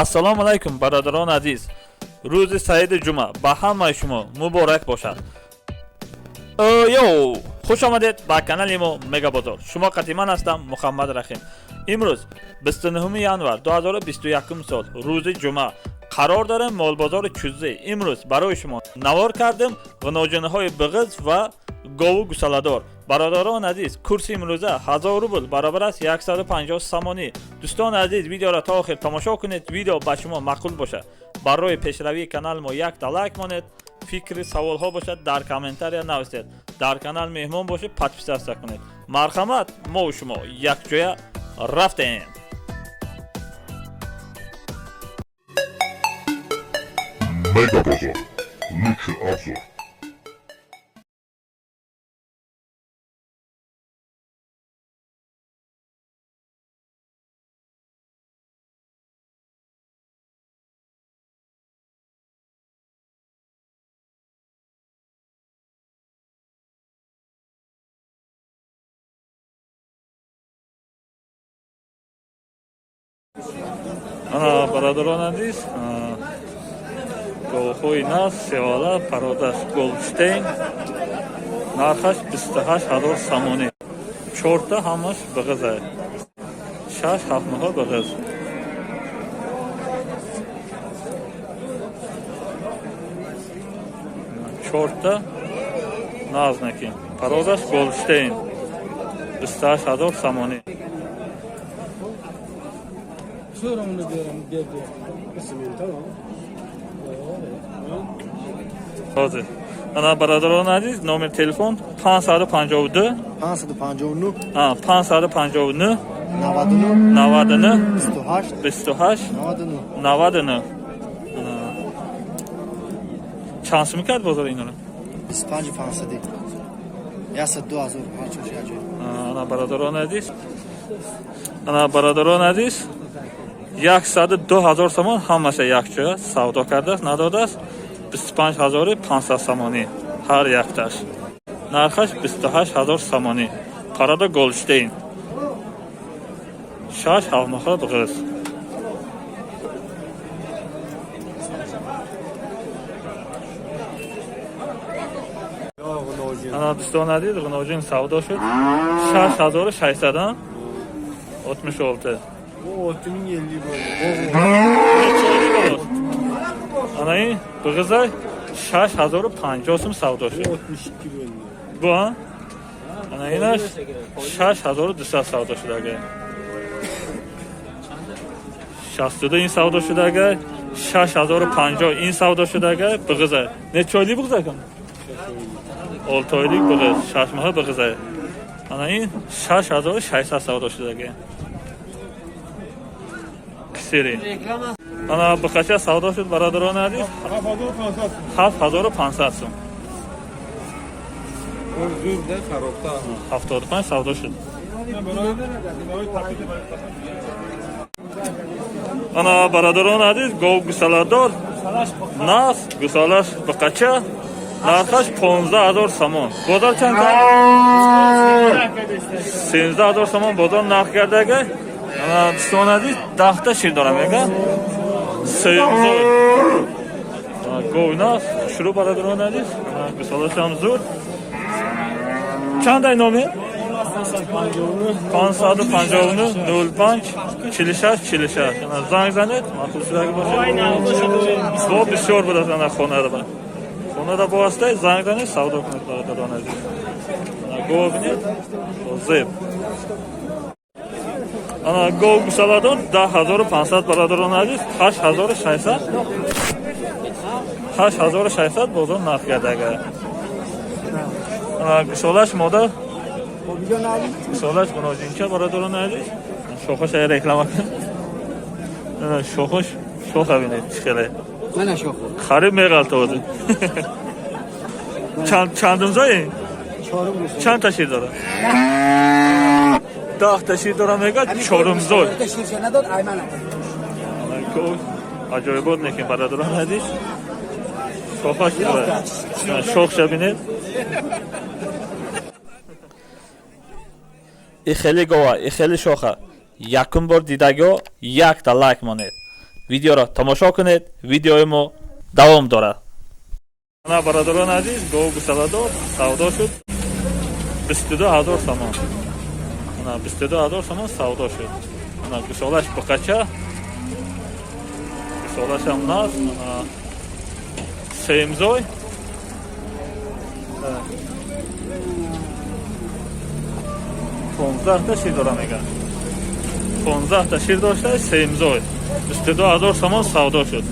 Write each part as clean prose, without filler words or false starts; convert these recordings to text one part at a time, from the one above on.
Ассалому алайкум, бародарони азиз. Рӯзи саиди ҷумъа ба ҳамаи шумо муборак бошад. Йоу, хуш омадед ба канали мо Мегабозор. Шумо қатъи ман ҳастам, Муҳаммад Рахим. Имрӯз 29 январ 2021 сол, рӯзи ҷумъа, қарор дорем молбозори Чуззе. Имрӯз барои шумо навор кардем ғиноҷинаҳои биғиз ва гову гусаладор. Бародарон азиз, курси имрӯза 1000 рубл баробар аст 150 сомонӣ. Дӯстони азиз, видеоро то охир тамошо кунед. Видео ба шумо маъқул бошад, барои пешравии канали мо якта лайк монед. Фикри саволҳо бошад, дар комментария нависед. Дар канал меҳмон бошед, подписаться кунед. Марҳамат, мову шумо якҷоя рафтем. Мегабазар. Лучший обзор. Ана, бародарон азиз, говҳои нав, севала, пародаш Голштейн, нархаш 28 000 сомонӣ. Чорта, ҳамаш биғиза, 6-7 моҳа биғиз. Чорта назнаки, пародаш Голштейн, 28 000 сомонӣ. Sonra onu diyorum dedi. Tamam. Ҳозир, ана, бародарон азиз, номер телефон 552 559 559 99 99 28 28 99. 99. Чанд сум кард бозор инро? 25 500, 102 ҳазор ҳарчош яҷой. Ана, бародарон азиз, ана, бародарон азиз, 102 000 сомон ҳамаша якҷоя савдо кардааст, надодааст. 25 500 сомонӣ ҳар якташ. Нархаш 28 000 сомонӣ. Парада Голштейн, 6-7 моҳа биғиз. Ана, дӯстон азиз, ғуноҷин савдо шуд, 6666. Bu 6050 böyle. Ана, ин биғиза 6050 сум савдо шуд. Bu 62 böyle. Бу ана, инаш 6200 савдо шудага. 62 ин савдо шудага, 6050 ин савдо шудага. Биғиза нечойлик биғиза кан? Олтойлик биғиз, 6 моҳа биғиза. Ана, ин 6600 савдо шудага. Кисери, ана, биқача савдо шуд, бародарони азиз? 7500 сум. O zür de xarobta. 75 савдо шуд. Ана, бародарон азиз, гов гусаладор нас, гусалаш биқача, нархаш 15 000 сомон. Бозор чанд кард? 13 000 сомон бозор нарх кардага. Ана, дӯстон азиз, 10 та шир дорам, мега, сеюмзой гов нас, хушрӯ. Бародарон азиз, гусалашам зуд. Чандай номер? 559 05 46 46. Ана, занг занед, маъқул шудаги бошад. Бо бисёр будааст. Ана, хонада ба хонада бо ҳастай, занг занед, савдо кунед, бародарон азиз. Ана, гов бинед, зеб. Ана, гов гусаладор 10 500, бародарон азиз, 8600, 8600 бозор нарх кардага. Ана, гусолаш мода, гусолаш муноҷинча. Бародарон азиз, шохаш реклама кун. Шохаш, шоха бинед, чӣ хеле. Мана шохо. Хариб меғалта ҳозир. Чандумзои? Чорум. Чанд та шир дорад? 10 та шир дорам, мега, чорумзой. Ширша надод, аймана. Аҷоибот некин, бародарон азиз. Шохаш, шохша бинед. И хеле гова, и хеле шоха якум бор дидагиҳо, якта лайк монед. Видеоро тамошо кунед, видеои мо давом дорад. Ана бародарони азиз, гов гусаладор савдо шуд 22 ҳазор сомон. Ана 22 ҳазор сомон савдо шуд. Ана гусолаш буқача, гусолашам наз, ана семзой. 15 та шир дора меган. 15 та шир дошта, семзой. 22 ҳазор сомон савдо шуд.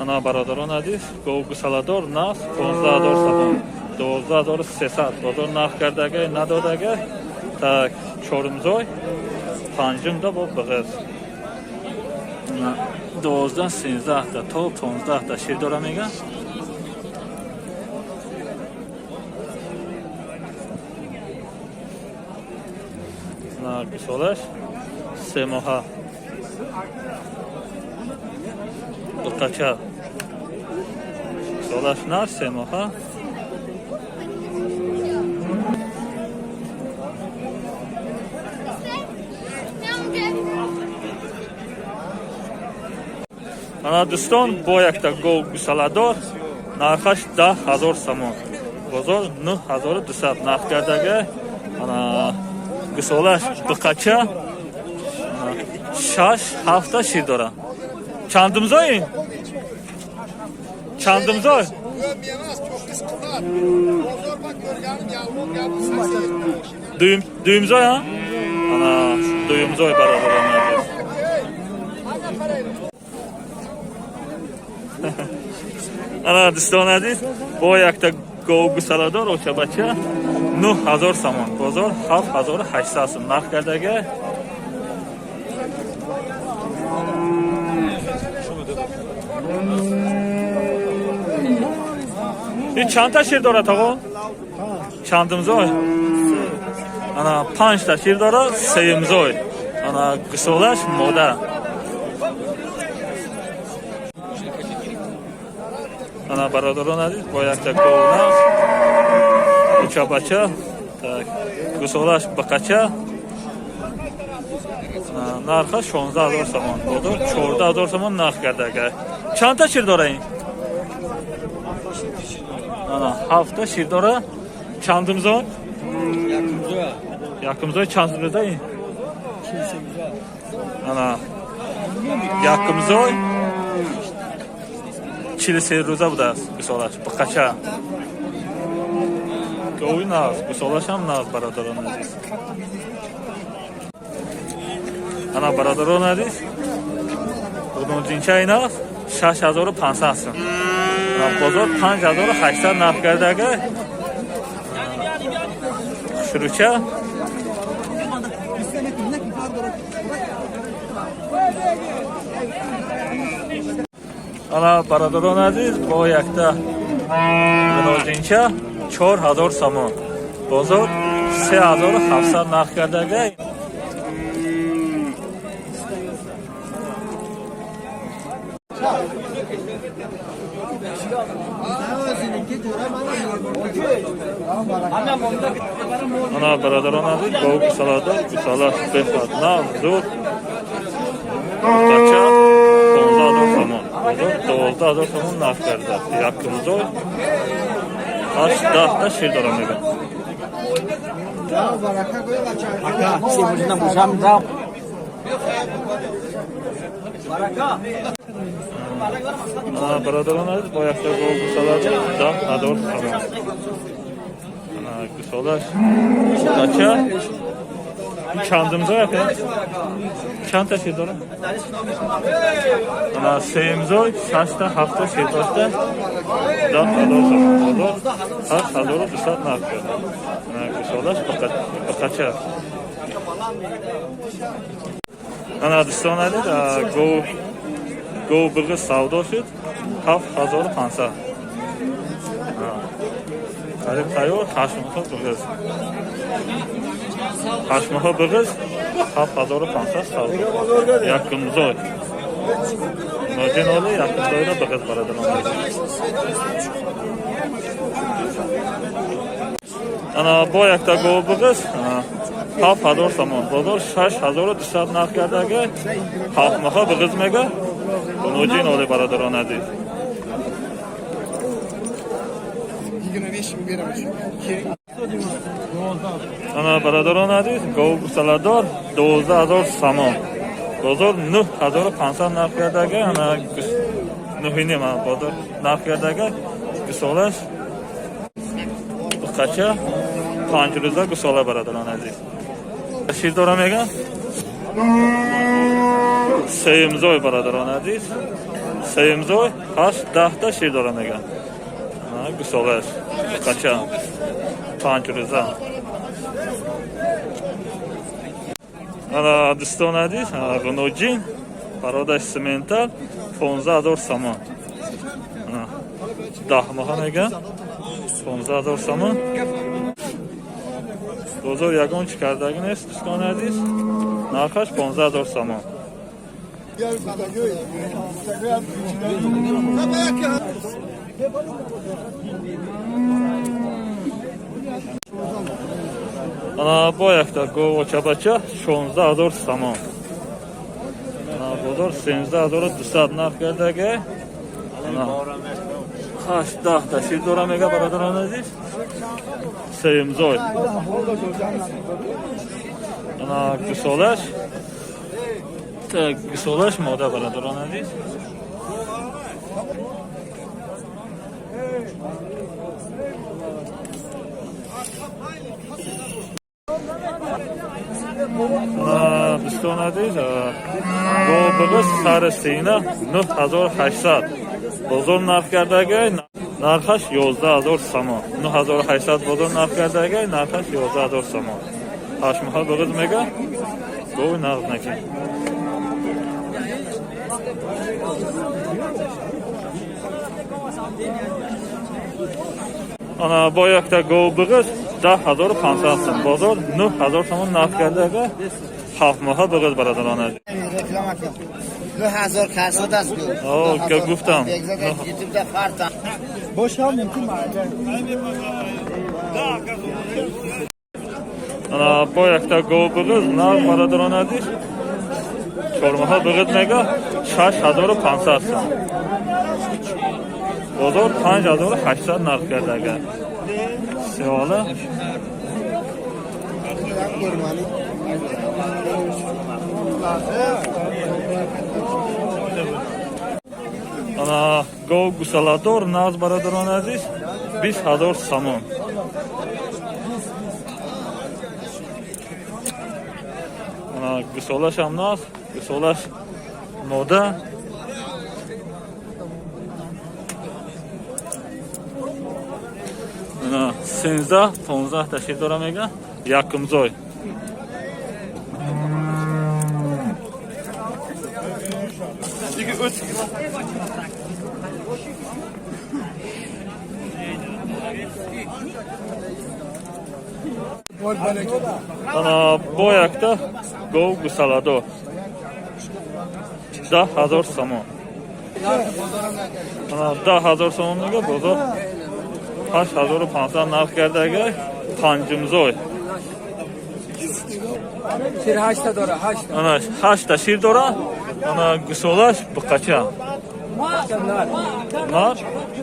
Ана бародарон азиз, гов гусаладор наз 15 ҳазор сомон. 12300 бозор нарх кардага, надодага. Так, чорумзой, панҷумда бо биғиз. 12, 13 та то 15 та шир дора меган. Гусолаш 3 моҳа. Буқача. Гусолаш нар 3 моҳа. Ана дӯстон, бо якта гов гусаладор, нархаш 10 000 сомон. Бозор 9200 нарх кардага. Ана гусолаш буқача, шаш ҳафта шир дора. Чандумзой? Чандумзой? Дуюмзой, а? Ана дуюмзой, бародарони азиз. Ана дӯстони азиз, бо якта гов гусаладор очабача 9000 сомон. Бозор 7800 сом нарх кардага. Ин чандта шир дорад, оғо? Чандумзой? Ана панҷта шир дорад, сеюмзой. Ана гусолаш мода. Ана бародарон азиз, бо якта говназ учабача, так, гусолаш бақача, нарха 16 000 сомон. Бозор 14 000 сомон нарх кардага. Чандта шир дора ин? Ана ҳафта шир дора. Чандумзой? Якумзой. Чанд рӯза ин? Ана якумзой, 43 рӯза будааст. Гусолаш буқача, гови нағз, гусолашам нағз, бародарони азиз. Ана бародарони азиз, ғунҷинчаи нағз 6500 сум. Бозор 5800 нарх кардага. Хушрӯча. Ана бародарони азиз, бо якта ғунҷинча 4000 сомон. Бозор 3700 нарх кардага. Ана бародарон азиз, бо гусалада, гусала бехад нағз, зуд, бача 15 000 сомон. Бозор 12 000 сомон нарх кардааст. Якумзой, ҳашт 10 та шир дора мегӯяд. Ака, се можна. Ана бародарон азиз, бо якта гов гусалада 10 000 сомон. Ана гусолаш бача чандумзой, ака? Чанд та шир дора? Ана сеюмзой, шашта ҳафта шир дошта, 10 000 сомон. Бозор 8200 нарх карда. Ана гусолаш бақача. Ана дӯстон азиз, гов биғиз савдо шуд 7500. Қариб тайёр, 8 моҳа биғиз, 8 моҳа биғиз 7500 савдо. Якумзой ноҷиноли, якумзойро биғиз, бародарон. Ана бо якта гов биғиз. 7000 сомон. Бозор 6200 нарх кардага. 7 моҳа биғиз мега. Ғуноҷин оли бародарон азиз. 25 ming beraman. Ана бародарон азиз, гов гусаладор 12000 сомон. Бозор 9500 нарх кардага, ана 9,5 бозор нарх кардага. Гусолаш қача 5 рӯза гусола бародарон азиз. Шир дора меган? Сеюмзой бародарон азиз. Сеюмзой 8 10 та шир дора меган. Ана гусолаш қача 5 рӯза. Ана дӯстон азиз, ғуноҷин бародари симентал 15000 сомон. Ана 10 моҳа меган 15000 сомон. Бозор ягон чӣ кардагӣ нест дӯстони азиз. Нархаш 15000 сомон. Ана бо якта говочабача 16000 сомон. Ана бозор 13200 нарх кардага. Ана 8 10 та шир дора мега бародарон азиз. Сеюмзой. Ана гусолаш. Так, гусолаш мода бародарон азиз. Ана дӯстон азиз, говбиғиз сари сина 9800. Бозор нарх кардага, нархаш 11000 сомон. 9800 бозор нарх кардага, нархаш 11000 сомон. 8 моҳа биғиз мега, гови нағз наки. Ана бо якта гов биғиз 10500 сом. Бозор 9000 сомон нарх кардага, 7 моҳа биғиз бародарон азиз. Реклама кун. 9000 касод аст. О, ка гуфтам. Ютубда фарта. Ана бо якта гов биғиз нарх бародарон азиз 4 моҳа биғиз мега 6500 сом. Бозор 5800 нарх кардага. Сиола Ана гов гусаладор наз бародарон азиз 20000 сомон. Ана гусолаш ҳам наз, гусолаш мода. Ана 13 15 та шир дора мега, якумзой. Ана бо якта гов гусаладор 10000 сомон. Ана 10000 сомон мега, бозор 8500 нарх кардага, панҷумзой. Шир 8 та дора, 8 та. Ана 8 та шир дора, ана гусолаш биқача. Нар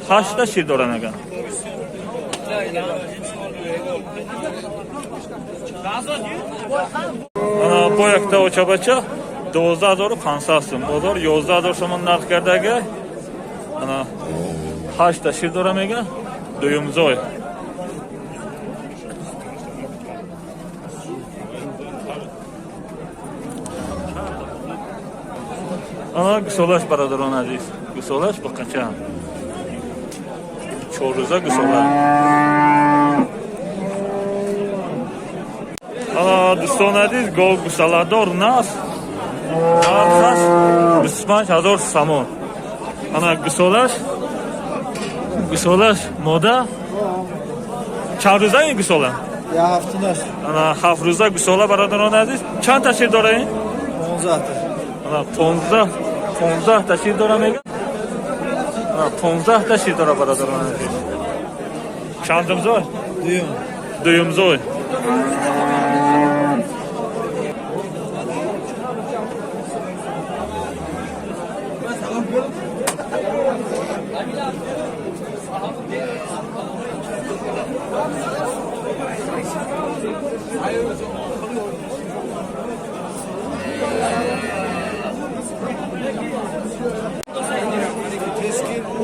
8 та шир дора мега. Ана бо якта очабача 12500 сом. Бозор 11000 сомон нарх кардага. Ана 8 та шир дора мега, дуюмзой. Ана гусолаш бародарон азиз. Гусолаш биқача. 4 рӯза гусола. Ана дӯстон азиз, гов гусаладор нас нархаш 25000 сомон. Ана гусолаш мода. Чанд рӯза ин гусола? Я ҳафтинаш. Ана 7 рӯза гусола бародарон азиз. Чанд та шир дора ин? 15 та. Ана 15 та шир дора мега. Ана 15 та шир дора бародарон азиз. Чандумзой? Дуюм. Дуюмзой.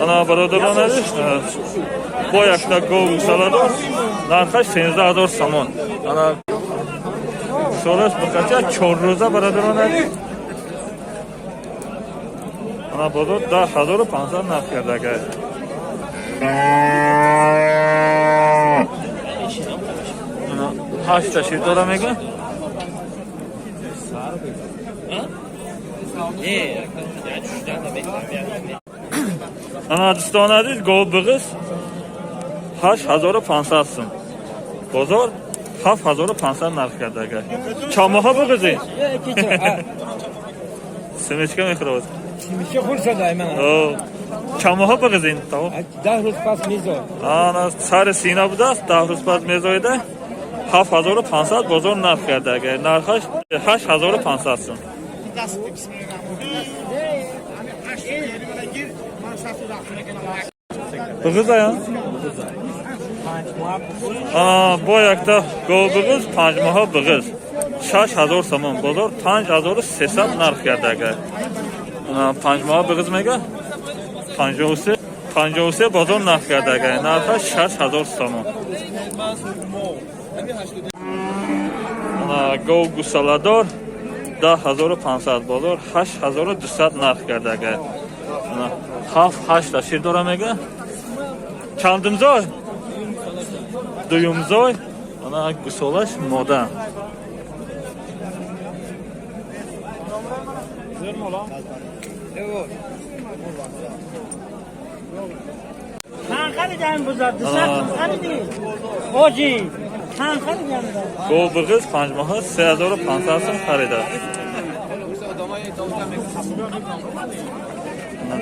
Ана, бародарон азиз, бо якта гов гусаладор, нархаш 13 000 сомон. Ана, солаш бақача 4 рӯза, бародарон азиз. Ана, бозор 10 500 нарх кардага. Ана, ҳашта шир дора мега. Ана, дӯстони азиз, гов биғиз 8500 сум, бозор 7500 нарх кардага. Чанд моҳа биғизи? Семечка мехӯрад. Семечка хӯрсада ман. Чанд моҳа биғизин? 10 рӯз пас мезояд. Ана, сари сина будааст, 10 рӯз пас мезоида. 7500 бозор нарх кардага, нархаш 8500 сум. Биғизая? Бо якта гов биғиз, 5 моҳа биғиз, 6000 сомон, бозор 5300 нарх кардага. 5 моҳа биғиз мега, 53, 53 бозор нарх кардага, нархаш 6000 сомон. Гов гусаладор 10 500, бозор 8200 нарх кардага. Ҳафт ҳашта шир дора мега. Чандумзой? Дуюмзой. Ана, гусолаш мода. Чанд харидам буза? 200 хариди? Ҳоҷӣ, чанд харидам? Гов биғиз 5 моҳа 3500 сум харида.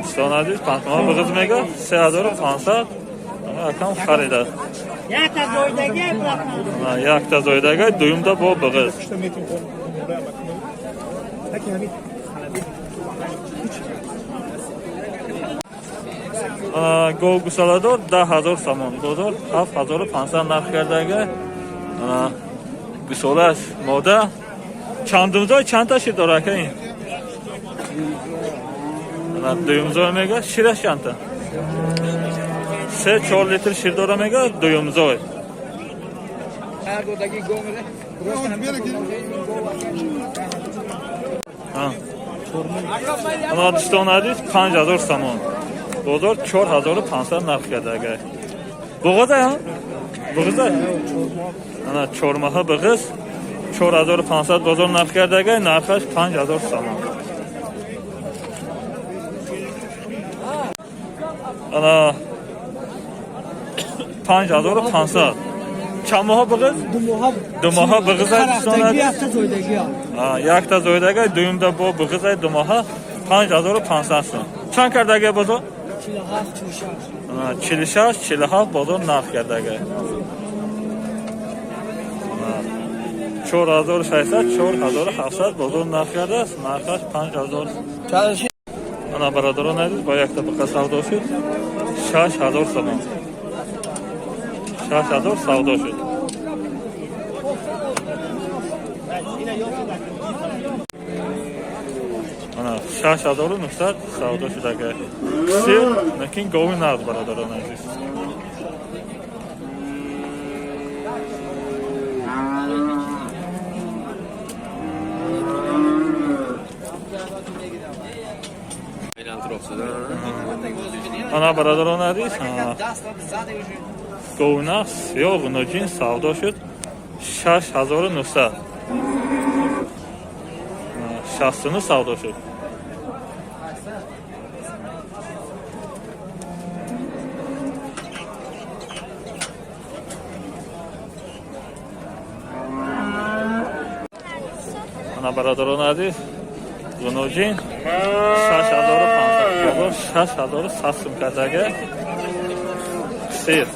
Дӯстон азиз, 5 моҳа биғиз мега, 3500 акам харида. Якта зоидаги, братан. Якта зоидага, дуюмда бо биғиз. Гов гусаладор 10 000 сомон, бозор 7500 нарх кардага. Гусолаш мода. Чандумзой, чандта шир дора, ака ин? Дуюмзой мега. Шираш чандта? 3-4 литр шир дора мега, дуюмзой. Ҳар додаги гов меда. Ана, дӯстони азиз, 5000 сомон, бозор 4500 нарх кардага. Буғиза, буғиза. Ана, 4 моҳа биғиз 4500 бозор нарх кардага, нархаш 5000 сомон. Ана, 5500. Чанд моҳа биғиз? 2 моҳа биғиза, дӯстони азиз. Якта зоидаги. Якта зоидага, дуюмда бо биғизай, 2 моҳа, 5500 сом. Чанд кардага бозор? 47, 46. 46, 47 бозор нарх кардага. 4600, 4700 бозор нарх кардааст, нархаш 5000. Ана, бародарон азиз, бо якта биқа савдо шуд, 6000 сомон, 6000 савдо шуд. Ана, 6900 савдо шуд. Агар сир лекин гови нағз, бародарон азиз. Ана, бародарон азиз, гови нағз, сиёҳ, ғуноҷин савдо шуд, 6900, 69 савдо шуд. Ана, бародарон азиз, ғуноҷин 6500, бозор 6100 сум кардага. Сир.